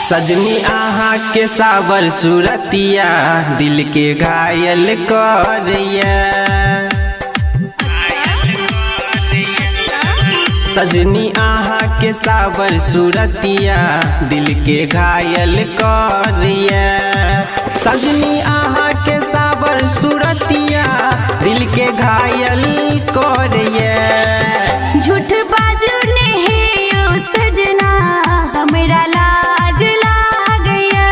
सजनी आहा के सावर सूरतिया दिल के घायल करिया। सजनी आहा के सावर सूरतिया दिल के घायल करिया। सजनी आहा के सावर सूरतिया दिल के घायल करिया। झूठ बाजू नहीं ओ सजना हमरा लाज लागैया।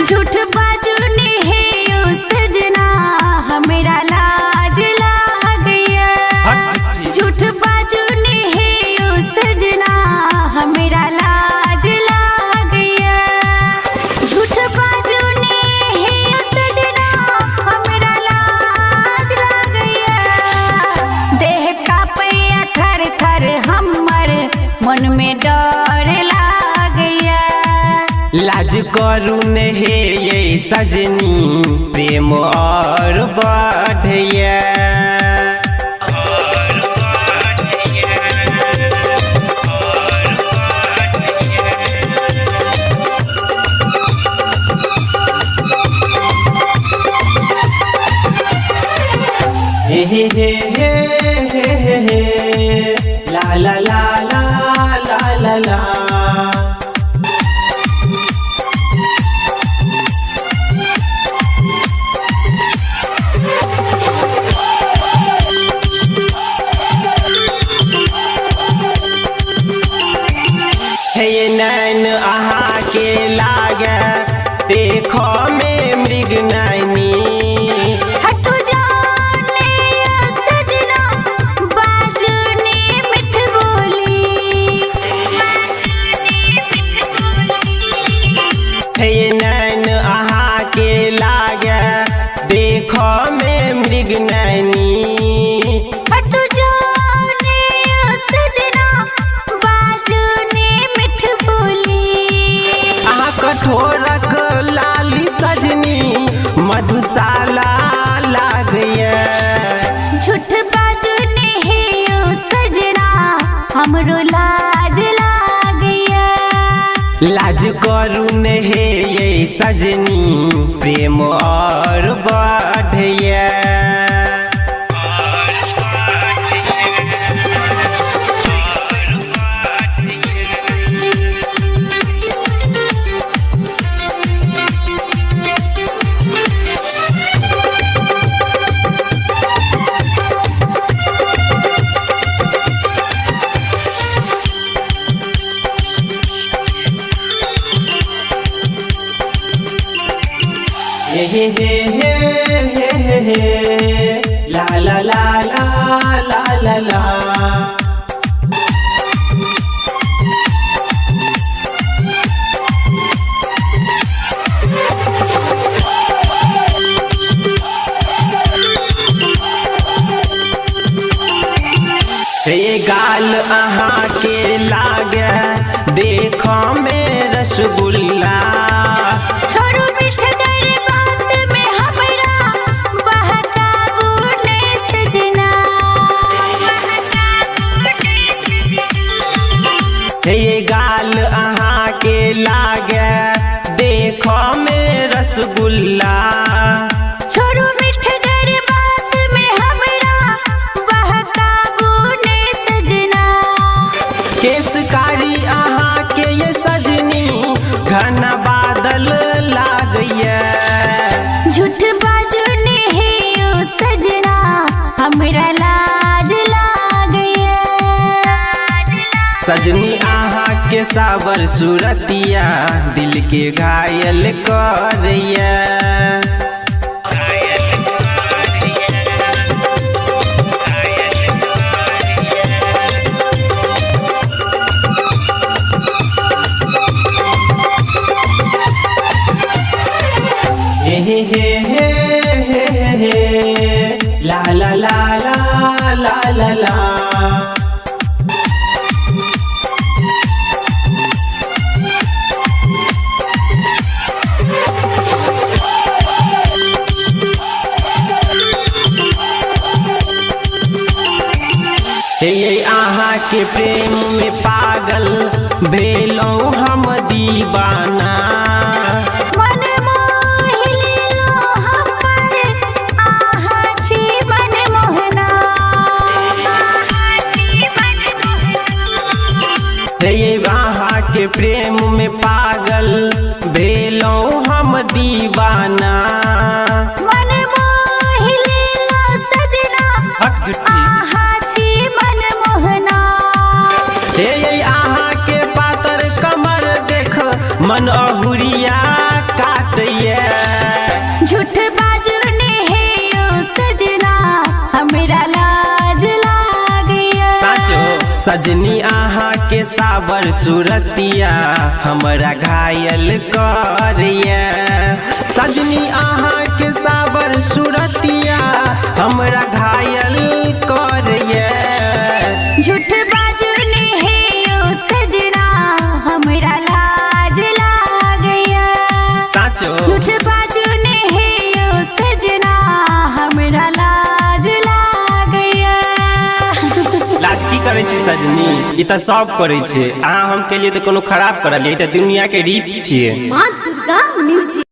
झूठ बाजू नहीं ओ सजना हमरा लाज लागैया। झूठ बाजू नहीं ओ सजना हमरा लाज लागैया। झूठ बाजू नहीं ओ सजना हमरा लाज लागैया। देह कांपैया थर थर हमर मन में डर लागैया। लाज करू हे ये सजनी प्रेम और बढ़िया। हे हे हे हे हे हे ला ला ला ला ला ला ला। हे नैन आहा के लागे देखो में मृग नैनी। हटो जाने सजना बाजू ने मिठ बोली। हे नैन आहा के लागे देखो में मृग नैनी। हटो जाने सजना बाजू ने मिठ बोली। आहा कठोरक लाली सजनी मधुशाला लागैया। झूठ बाजू नहीं ओ सजना हमरो लाज लागैया। लाज करू हे ये सजनी प्रेम और बढ़िया। हे हे हे हे हे हे ला ला ला ला ला ला ला। हे गाल आहा के लागे देखो में रसगुल्ला। छोड़ू मिठगर बात में हमरा बहकाबू ने सजना। हे गाल आहा के लागे देखो में रसगुल्ला। छोड़ू मिठगर बात में हमरा बहकाबू ने सजना। केसकारी आहा के ये सजनी घन बादल लागैया। झूठ बाजू नहीं ओ सजना हमरा लाज लागैया। सजनी आहा के सावर सूरतिया दिल के घायल करिया। पागल भेलौं हम दीवाना। मन मोहि लेलो हमर आहा छी मन मोहना। हे अहाँ के प्रेम में पागल भेलौं हम दीवाना। मन मोहि लेलो सजना हक झुट्ठी। आहा छी मन मोहना। हे अहाँ के पातर कमर देख मन अहुरिया काटैया। झूठ बाजू ने हे यो सजना हमरा लाज लागैया। साचो सजनी अहाँ के सावर सुरतिया हमरा घायल करैया। सजनी अहाँ के सावर सुरतिया हमरा घायल करैया। झूठ बाजू ने हे यो सजना हमरा लाज लागैया। साचो झूठ बाजू ने हे यो सजना हमरा लाज लागैया। लाज की करै छी सजनी, ई तऽ सब करै छै। अहाँ हम के लिए तऽ कोनो खराब करलियै, ई तऽ दुनिया के रीत छियै। माँ दुर्गा म्यूजिक।